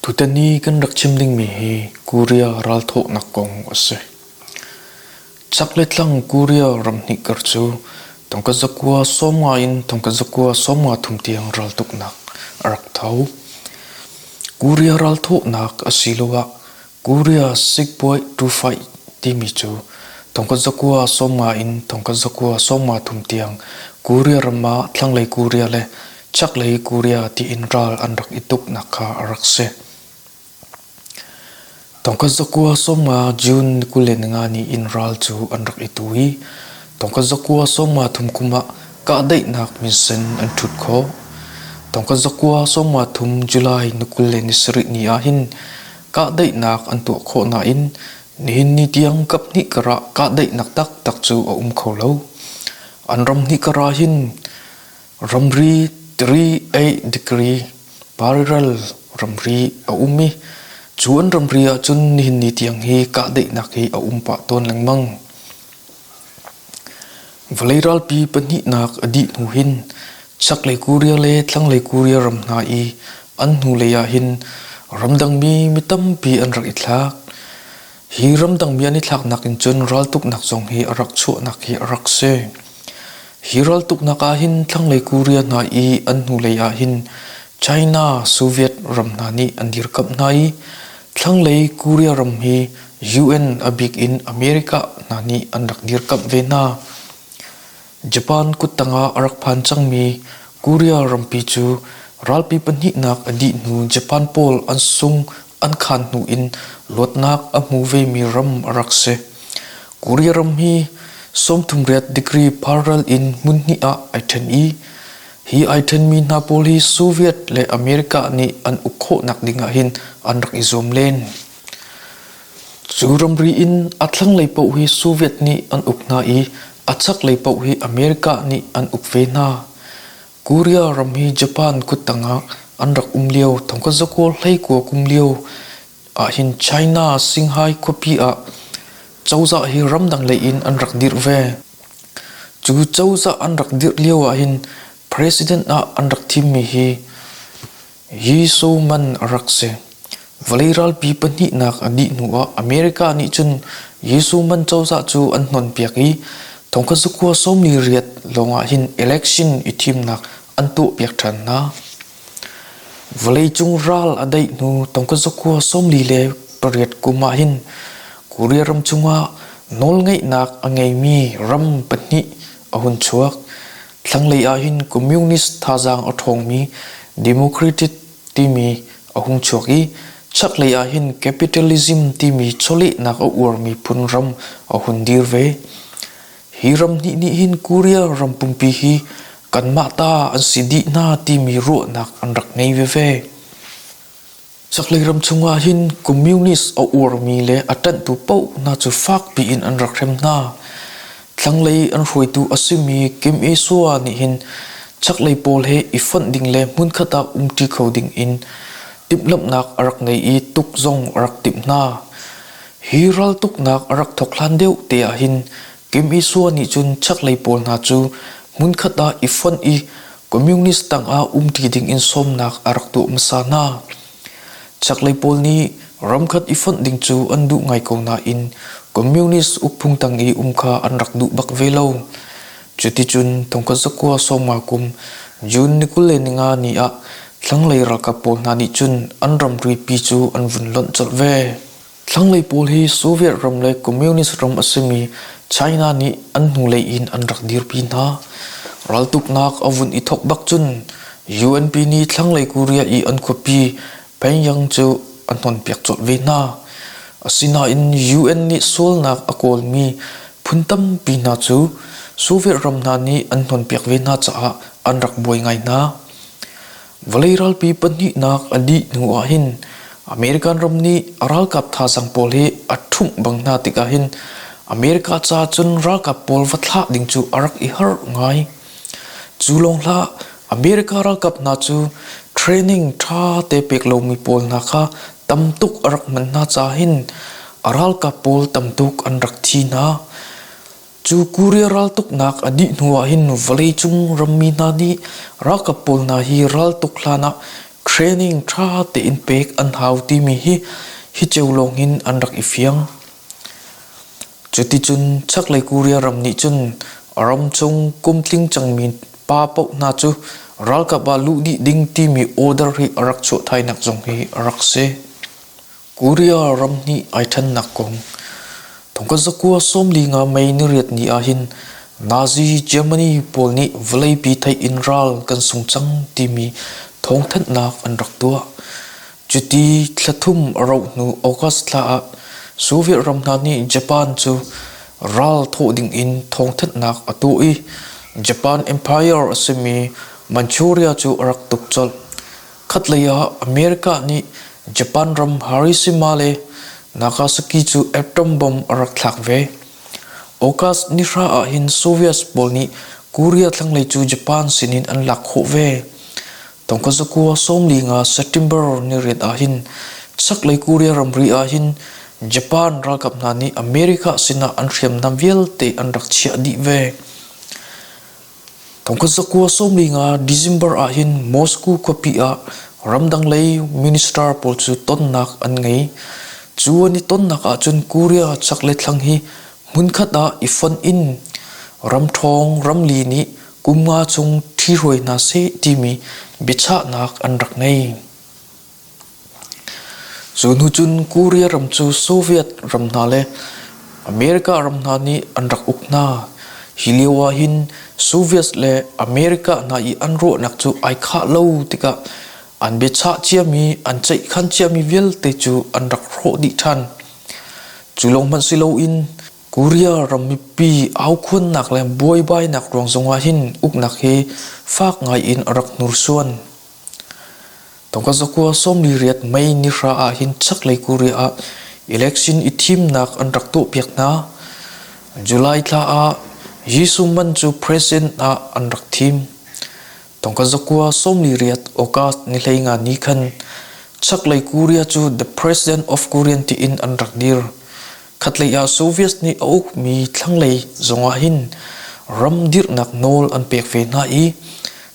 Tutan i kan rak chim dingmi hi Korea ralthawhnak kong a si. Chak le thlang Korea ramhnih kar cu tangka zakua 50 in tangka zakua 53 tiang raltuknak a rak tho. Korea ralthawhnak asiloah Korea Sikbawi Tufaih timi cu thongkhat zakua 50 in thongkhat zakua 53 tiang Korea ram ah thlanglei Korea le chaklei Korea tiin ral an rak i tuknak kha a rak si. Thongkhat zakua 50 June 25 ni in ral cu an rak i tu i thongkhat zakua 53 kum ah kahdaihnak minsen an ṭhut khawh. Thongkhat zakua 53 July 27 ni ah hin Kahdaihnak an tuah khawh nain nihin ni tiang kaphnih karah kahdaihnak taktak cu a um kho lo. An ram hnih karah hin ramri 38 degree parallel ramri a um i cu an ramri ahcun nihin ni tiang hi kahdaihnak hi a um pah tawn lengmang. Vawlei ralpi pahnihnak a dih hnu hin Chaklei Korea le Thlanglei Korea ram hna i an hnulei ah hin ramdangmi mi tampi an rak i thlak. Hi ramdangmi an i thlaknak in cun raltuknak zong hi a rak chuahnak hi a rak si. Hi raltuknak ah hin Thlanglei Korea hna i an hnulei ah hin China, Soviet ram hna nih an dirkamh hna i Thlanglei Korea ram hi UN a bik in America hna nih an rak dirkamh ve hna. Japan kuttang ah a rak phan cangmi Korea rampi cu ralpi pahnihnak a dih hnu Japan pawl an sung an khaan hnu in luatnak a hmu vemi ram a rak si. Korea ram hi 38 degree parallel in hmun hnih ah ai ṭhen i hi ai ṭhenmi hna pawl hi Soviet le America nih an uk khawhnak ding ah hin an rak i zuam len. Cu ramri in a thlanglei paoh hi Soviet nih an uk hna i a chaklei paoh hi America nih an uk ve hna. Korea ram hi Japan kuttang ah an rak um lio thongkhat zakua hleikua kum lio ahhin China Shanghai khuapi ah cozah hi ramdang lei in an rak dirh ve. Cu cozah an rak dirh lio ahhin president ah an rak thimmi hi Yi Su Man a rak si. Vawlei ralpi pahnihnak a dih hnuah America nih cun Yi Su Man cozah cu an hnonpiak i thongkhat zakua 48 lawngah hin election i thimnak an tuahpiak ṭhan hna. Vawleicung ral a daih hnu thongkhat zakua 48 kum ah hin Korea ram chungah nawlngeihnak a ngeimi ram pahnih a hun chuak. Thlanglei ahhin communist thazaang a ṭhawngmi Democratic timi a hung chuak i chaklei ahhin capitalism timi chawlehnak a uarmi phun ram a hun dir ve. Hi ram hnih nih hin Korea ram pumpi hi kanmah ta an si dih hna timi ruahnak an rak ngei veve. Chaklei ram chungah hin communist a uarmi le a ṭanhtu paoh hna cu fakpi in an rak hrem hna. Thlanglei an hruaitu a simi Kim Il-sung nih hin chaklei pawl he i fonh ding le hmunkhat ah umṭi kho ding in timhlamhnak a rak ngei i tuk zong a rak timh hna. Hi raltuknak a rak thawk hlan deuh te ah hin Kim Il-sung nih cun chaklei pawl hna cu hmunkhat ah i fonh i Communist tangah umṭi dingin sawmnak a rak tuah hmasa hna. Chaklei pawl nih ramkhat i fonh ding cu an duh ngai ko nain Communist ukphung tang i um kha an rak duh bak ve lo. Cuticun thongkhat zakua 50 kum June ni 25 ni ah thlanglei ralkap pawl hna nih cun an ramri pi cu an vun lonh colh ve. Thlanglei pawl hi Soviet ram le Communist ram a simi China nih an hnulei in an rak dirpi hna. Raltuknak a vun i thawk bak cun UNP nih Thlanglei Korea i an khuapi Pyongyang cu a hnonpiak colh ve hna. Asinain UN nih sualnak a kawlmi phun tampi hna cu Soviet ram hna nih an hnonpiak ve hna caah an rak buai ngai hna. Vawlei ralpi pahnihnak a dih hnu ahhin American ram nih a ralkap thazaang pawl hi a ṭhumh bang hna tikah hin America ca cun ralkap pawl va thlah ding cu a rak i harh ngai. Cu lawng hlah, America ralkap hna cu training ṭha te pek lomi pawl hna kha tam tuk a rak hman hna caah hin a ralkap pawl tam tuk an rak thi hna. Cu Korea raltuknak a dih hnu ahhin vawleicung rammi hna nih ralkap pawl hna hi raltuk hlan ah Training ṭha tein pek an hau timi hi hi ceu lawng hin an rak i fiang. Cuticun chaklei Korea ram nih cun a ram chung kum tling cangmi pa paoh hna cu ralkap ah luh dih ding timi order hi a rak chuah thainak zong hi a rak si. Korea ram nih ai ṭhennak kong thongkhat zakua 45 May niriat ni ahhin Nazi Germany pawl nih vawleipi theih in ral kan sung cang timi thawngthanhnak an rak tuah. Cuti thla thum a rauh hnu August thla ah Soviet ram hna nih Japan cu ral thawh dingin thawngthanhnak a tuah i Japan Empire a simi Manchuria cu a rak tuk colh. Khatlei ah America nih Japan ram Hiroshima le Nagasaki cu atom bomb a rak thlak ve. August nihra ahhin Soviets pawl nih Korea thlanglei cu Japan sinin an lak khawh ve. Tongkazakua 15 September niriat ahhin chaklei Korea ramri ahhin Japan ralkap hna nih America sinah an hriamnam vialte an rak chiah dih ve. Thongkhat zakua 15 December ahhin Moscow khuapi ah ramdang lei minister pawl cu tonnak an ngei. Cu an i tonnak ahcun Korea chak le thlang hi hmunkhat ah i fonh in ramṭhawng ramli nih kum nga chung ṭhihruai hna seh timi biachahnak an rak ngei. Cu hnu cun Korea ram cu Soviet ram hna le America ram hna nih an rak uk hna. Hi lio ahhin Soviet le America hna i an ruahnak cu ai khah lo tikah an biachah ciami, an ceihkhan ciami vialte cu an rak hrawh dih ṭhan. Cu lawng hmanh si loin Korea ram mipi aukhuannak le buaibainak ruang zongah hin uknak hi fak ngai in a rak hnursuan. Tangka zakua 48 May nihra ahhin chaklei Korea ah election i thimnak an rak tuahpiak hna. July thla ah Jesuh man cu president ah an rak thim. Tangka zakua 48 August ni 15 ni khan chaklei Korea cu the president of Korean tiin an rak dir. Khatlei ah Soviets nih a ukmi thlanglei zongah hin ram dirhnak nawl an pek ve hna i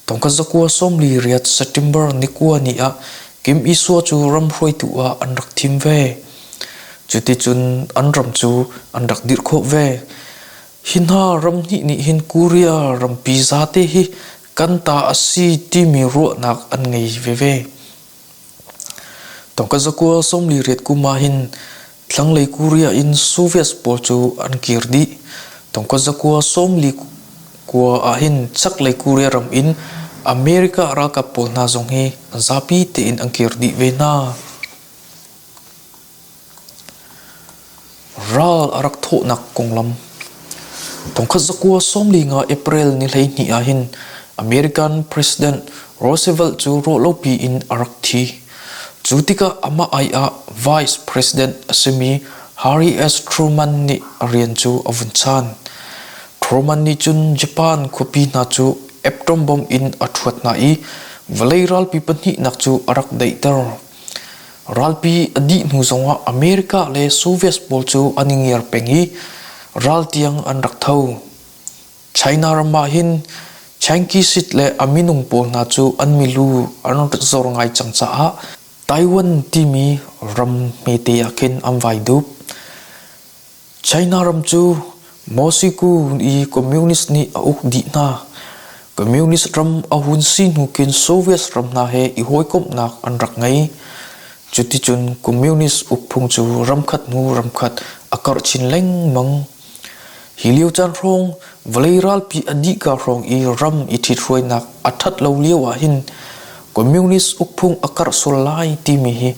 tangka zakua 48 September ni kua ni ah Kim Isua cu ram hruaitu ah an rak thim ve. Cuticun an ram cu an rak dirh khawh ve. Hi hna ram hnih nih hin Korea rampi zate hi kan ta a si timi ruahnak an ngei veve. Tangka zakua 48 kum ah hin thlanglei Korea in Soviets pawl cu an kir dih. Tangka zakua 49 ah hin chaklei Korea ram in America ralkap pawl hna zong hi zapi tein an kir dih ve hna. Ral a rak thawhnak konglam. Thongkhat zakua 45 April ni 12 ah hin American President Roosevelt cu ruahlopi in a rak thi. Cu tikah amah ai ah Vice President a simi Harry S. Truman nih a rian cu a vun chaan. Truman nih cun Japan khuapi hna cu atom bomb in a ṭhuat hna i vawlei ralpi pahnihnak cu a rak daihter. Ralpi a dih hnu zongah America le Soviet pawl cu an i ngiar peng i ral tiang an rak tho. China ram ah hin Chiang Kai-shek le a minung pawl hna cu an milu an zor ngai cang caah Taiwan timi ram hmete ah khin an vai dup. China ram cu Moscow i Communist nih a uk dih hna. Communist ram a hun si hnu khin Soviet ram hna he i hawikomhnak an rak ngei. Cuticun Communist ukphung cu ramkhat hnu ramkhat a karh chin lengmang. Hi lio caan hrawng vawlei ralpi a dihka hrawng i ram i ṭhithruainak a ṭhat lo lio ahhin Communist ukphung a karh sual lai timi hi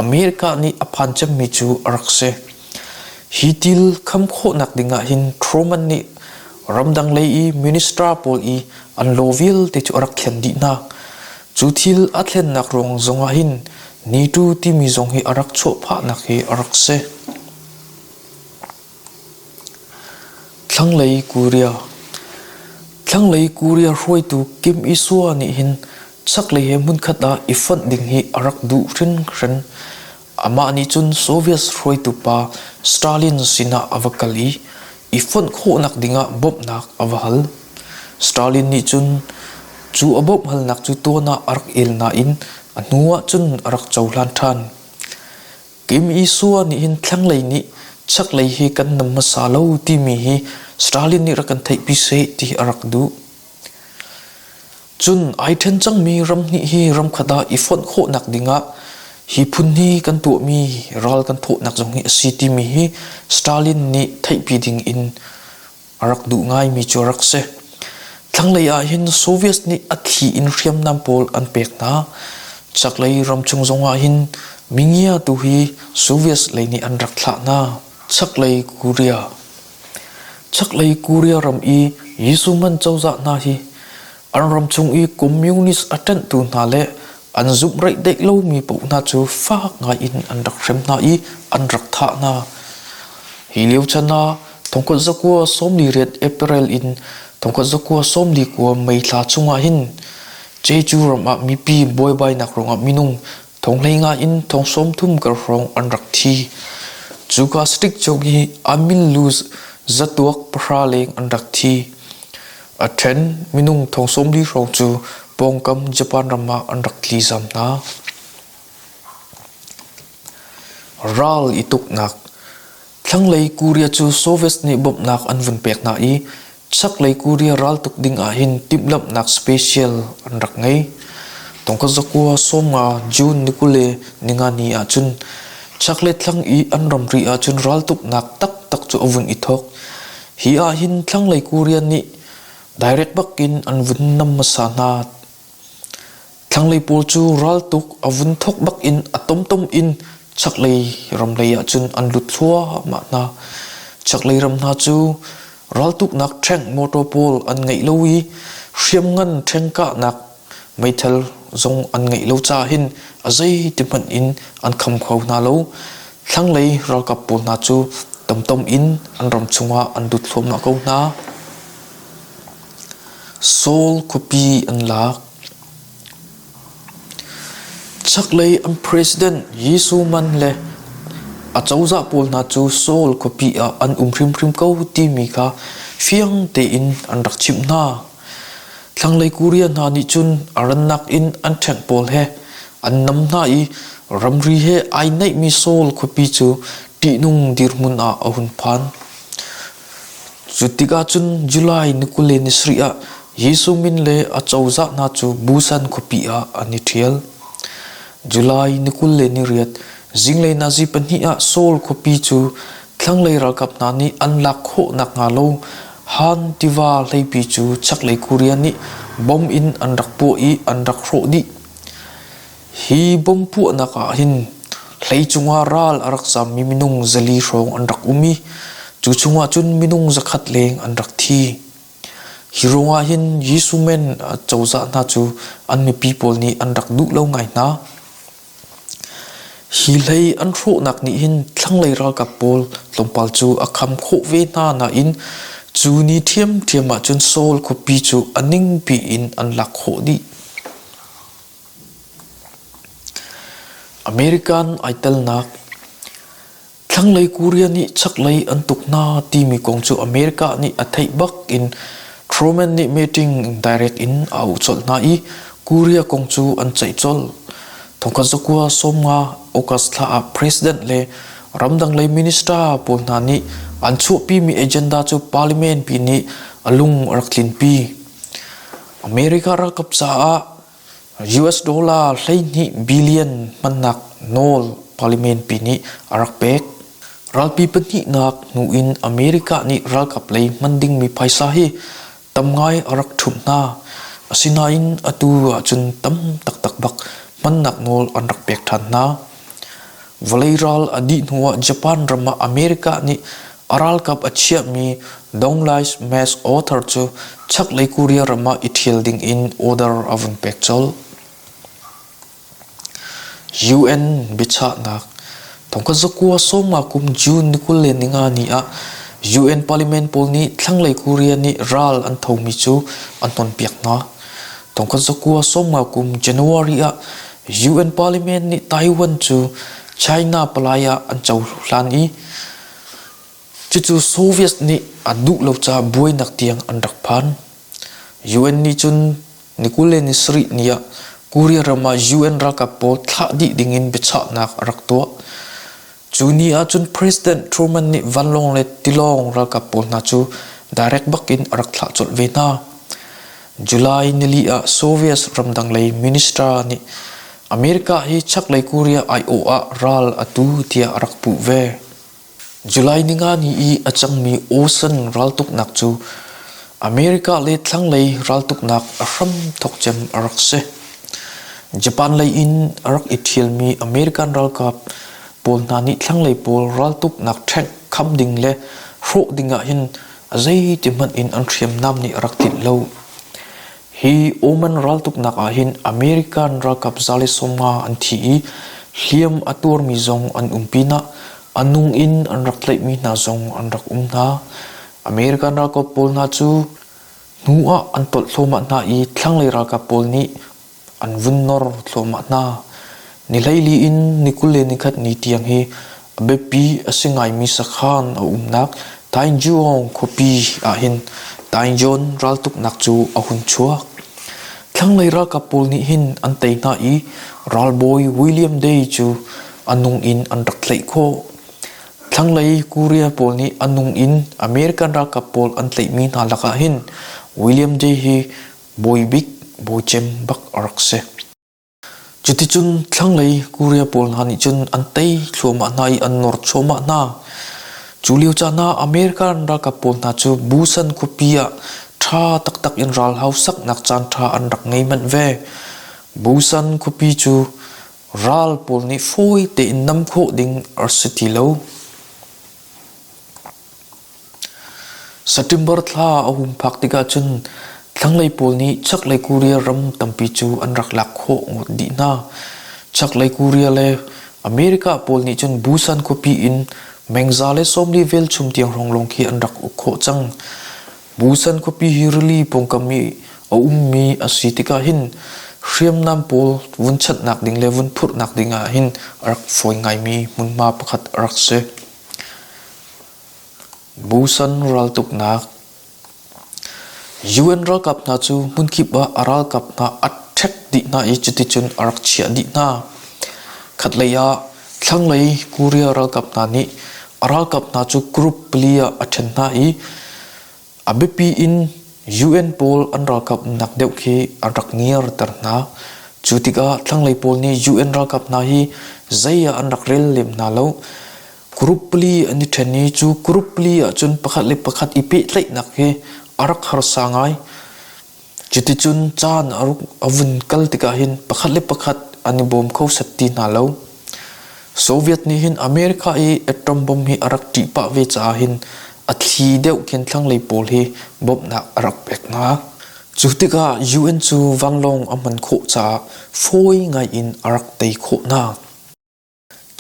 America nih a phan cemmi cu a rak si. Hi thil kham khawhnak ding ahhin Truman nih ramdang lei i minister pawl i an law vialte cu a rak thlen dih hna. Cu thil a thlennak ruang zong ahhin NATO timi zong hi a rak chuah phahnak hi a rak si. Thlanglei Korea Thlanglei Korea hruaitu Kim Il-sung nih hin chaklei he hmunkhat ah i fonh ding hi a rak duh hringhran. Amah nih cun Soviet hruaitu pa Stalin sinah a va kal i i fonh khawhnak dingah bawmhnak a va hal. Stalin nih cun cu a bawmh halnak cu tuan ah a rak el nain A hnu ah cun a rak cohlan ṭhan. Kim Isua nih hin thlanglei nih chaklei hi kan nam hmasa lo timi hi Stalin nih rak kan theihpi seh ti a rak duh. Cun ai ṭhen cangmi ram hnih hi ram khat ah i fonh khawhnak dingah hi phun hi kan tuahmi ral kan thawhnak zong hi a si timi hi Stalin nih theihpi ding in a rak duh ngaimi cu a rak si. Thlanglei ah hin Soviets nih a thli in hriamnam pawl an pek hna. Chaklei ramchung zongah hin mingia tu hi Soviets lei nih an rak thlah hna. Chaklei Korea Chaklei Korea ram i Yisuman cozah hna hi an ram chung i communist a ṭanhtu hna le an zumhreih deih lomi paoh hna cu fak ngai in an rak hrem hna i an rak thah hna. Hi lio chan ah thongkhat zakua 48 April in thongkhat zakua 49 May thla chungah hin Jeju ram ah mipi buaibainak ruangah minung thonghlei nga in thong 30 kar hrawng an rak thi. Cuka stick cawk hi Amin Lu zatuak 10 leng an rak thi. A ṭhen minung thong 40 hrawng cu pawngkam Japan ram ah an rak tlizam hna. Ral i tuknak Thlanglei Korea cu Soviets nih bawmhnak an vun pek hna i chaklei Korea raltuk ding ahhin timhlamhnak special an rak ngei. Tongkhat zakua 50 June ni 24 ni ahcun chaklei thlang i an ramri ahcun raltuknak taktak cu a vun i thawk. Hi ahhin thlanglei Korea nih direct bakin an vun nam hmasa hna. Thlanglei pawl cu raltuk a vun thawk bakin a tomtom in chaklei ramlei ahcun an lut thluahmah hna. Chaklei ram hna cu raltuknak ṭheng motor pawl an ngeih lo i hriamngan ṭheng kahnak meithal zong an ngeih lo caah hin a zeiti hmanh in an kham kho hna lo. Thlanglei ralkap pawl hna cu tomtom in an ram chungah an lut thluahmah ko hna. Saul khuapi an lak. Chaklei an president Jesuh man le acozah pawl hna cu Saul khuapi ah an um hrimhrim ko timi kha fiang tein an rak chimh hna. Thlanglei Korea hna nih cun a rannak in an ṭhengh pawl he an nam hna i ramri he ai naihmi Saul khuapi cu ṭihnung dirhmun ah a hun phan. Cu tikah cun July ni 27 ah Jesuh min le a cozah hna cu Busan khuapi ah an i ṭhial. July ni 28 zinglei nazi 2 ah Seoul khuapi cu thlanglei ralkap hna nih an lak khawh nakhnga lo Han tiva hleipi cu chaklei Korea nih bom in an rak puah i an rak hrawh dih. Hi bom puahnak ah hin hleicung ah ral a rak zammi minung 400 hrawng an rak um i cu chungah cun minung 100 leng an rak thi. Hi ruangah hin Jesuh men cozah hna cu an mipi pawl nih an rak duh lo ngai hna. Hi hlei an hrawhnak nih hin thlanglei ralkap pawl tlawmpal cu a kham khawh ve hna nain cu ni ṭhiamṭhiam ahcun Saul khuapi cu a ningpi in an lak khawh dih. American ai telnak Thlanglei Korea nih chaklei an tuk hna timi kong cu America nih a theih bak in Truman nih meeting direct in a auh colh hna i Korea kong cu an ceih colh. Thongkhat zakua 50 August thla ah President le ramdang lei minister pawl hna nih an chuahpimi agenda cu parliament pi nih a lung a rak tlinpi. America ralkap caah US dollar 12 billion hmannak nawl parliament pi nih a rak pek. Ralpi pahnihnak hnu in America nih ralkap lei hman dingmi phaisa hi tam ngai a rak ṭhumh hna. Asinain atu ahcun tam taktak bak hmannak nawl an rak pek ṭhan hna. Vawlei ral a dih hnuah Japan ram ah America nih a ralkap a chiahmi Donglais Mass Author cu chaklei Korea ram ah i ṭhial dingin order a vun pek colh. UN biachahnak thongkhat zakua 50 kum June ni 25 ni ah UN Parliament pawl nih thlanglei Korea nih ral an thomi cu an hnonpiak hna. Thongkhat zakua 50 kum January ah UN Parliament nih Taiwan cu China palai ah an cohlan i cucu Soviet nih an duh lo caah buainak tiang an rak phan. UN nih cun ni 27 ni ah Korea ram ah UN ralkap pawl thlah dih dingin biachahnak a rak tuah. Cu ni ahcun President Truman nih vanlawng le tilawng ralkap pawl hna cu direct bakin a rak thlah colh ve hna. July nili ah Soviet ramdang lei minister nih America hi chaklei Korea aiawh ah ral a tu tiah a rak puh ve. July ninga ni i a cangmi Ocean raltuknak cu America le thlanglei raltuknak a hramthawk cem a rak si. Japan lei in a rak i ṭhialmi American ralkap pawl hna nih thlanglei pawl raltuknak ṭhengh kham ding le hrawh ding ahhin a zeiti hmanh in an hriamnam nih a rak tlinh lo. Hi Oman raltuknak ahhin American ralkap 150 an thi i hliam a tuarmi zong an um pinah a nung in an rak tlaihmi hna zong an rak um hna. American ralkap pawl hna cu hnu ah an tolh thluahmah hna i thlanglei ralkap pawl nih an vun nor thluahmah hna. Ni 14 in ni 21 ni tiang hi a biapi a si ngaimi sakhan a umnak Taingyuan khuapi ahhin Taingyuan raltuknak cu a hun chuak. Thlanglei ralkap pawl nih hin an tei hna i ralbawi William Day cu a nung in an rak tlaih khawh. Thlanglei Korea pawl nih a nung in American ralkap pawl an tlaihmi hna lakah hin William Day hi bawi bik, bawi cem bak a rak si. Cuticun thlanglei Korea pawl hna nih cun an tei thluahmah hna i an nor thluahmah hna. Cu lio caan ah American ralkap pawl hna cu Busan khuapi ah ṭha taktak in ralhau saknak caan ṭha an rak ngei manh ve. Busan khuapi cu ral pawl nih fawi tein nam khawh ding a si ti lo. September thla a hung phak tikah cun thlanglei pawl nih chaklei Korea ram tampi cu an rak lak khawh ngawt dih hna. Chaklei Korea le America pawl nih cun Busan khuapi in mengza le 40 velchum tiang hrawng lawng khi an rak uk khawh cang. Busan khuapi hi rili pawngkam i a ummi a si tikah hin hriamnam pawl vun chanhnak ding le vun phurhnak ding ah hin a rak fawi ngaimi hmunhma pakhat a rak si. Busan raltuknak UN ralkap hna cu hmunkip ah a ralkap hna a ṭhek dih hna i cuticun a rak chiah dih hna. Khatlei ah thlanglei Korea ralkap hna nih a ralkap hna cu group pali ah a ṭhen hna i A biapi in UN pawl an ralkap umnak deuh khi an rak ngiarter hna. Cu tikah thlanglei pawl nih UN ralkap hna hi zei ah an rak rel lem hna lo. Group pali an i ṭhen i cu group pali ahcun pakhat le pakhat i pehtlaihnak hi a rak harsa ngai. Cuticun caan a vun kal tikah hin pakhat le pakhat an i bawm kho set ti hna lo. Soviet nih hin America i atom bomb hi a rak ṭih pah ve caah hin a thli deuh khin thlanglei pawl hi bawmhnak a rak pek hna. Cu tikah UN cu vanlawng a hman khawh caah fawi ngai in a rak tei khawh hna.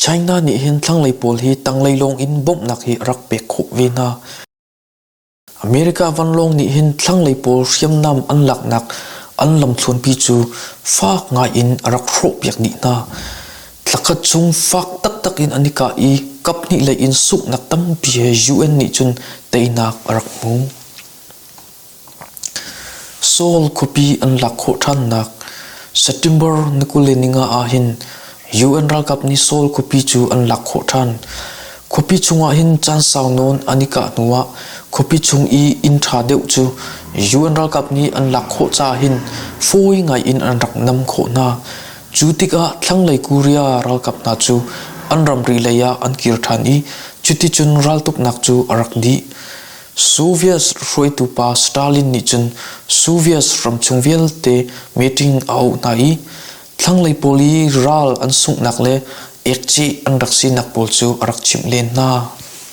China nih hin thlanglei pawl hi tanglei lawng in bawmhnak hi a rak pek khawh ve hna. America vanlawng nih hin thlanglei pawl hriamnam an laknak an lamthluanpi cu faak ngai in a rak hrawhpiak dih hna. Thlakhat chung faak taktak in an i kah i kaphnih lei in sunghnak tampi he UN nih cun teinak a rak hmu. Seoul khuapi an lak khawh ṭhannak September ni 25 ah hin UN ralkap nih Seoul khuapi cu an lak khawh ṭhan. Khuapi chungah hin caan sau nawn an i kah hnuah khuapi chung i inn ṭha deuh cu UN ralkap nih an lak khawh caah hin fawi ngai in an rak nam khawh hna. Cu tikah thlanglei Korea ralkap hna cu an ramri lei ah an kir ṭhan i cuticun raltuknak cu a rak dih. Soviet hruaitu pa Stalin nih cun Soviet ramchung vialte meeting a auh hna i thlanglei pawl i ral an sunghnak le ekcih an rak sinak pawl cu a rak chimh len hna.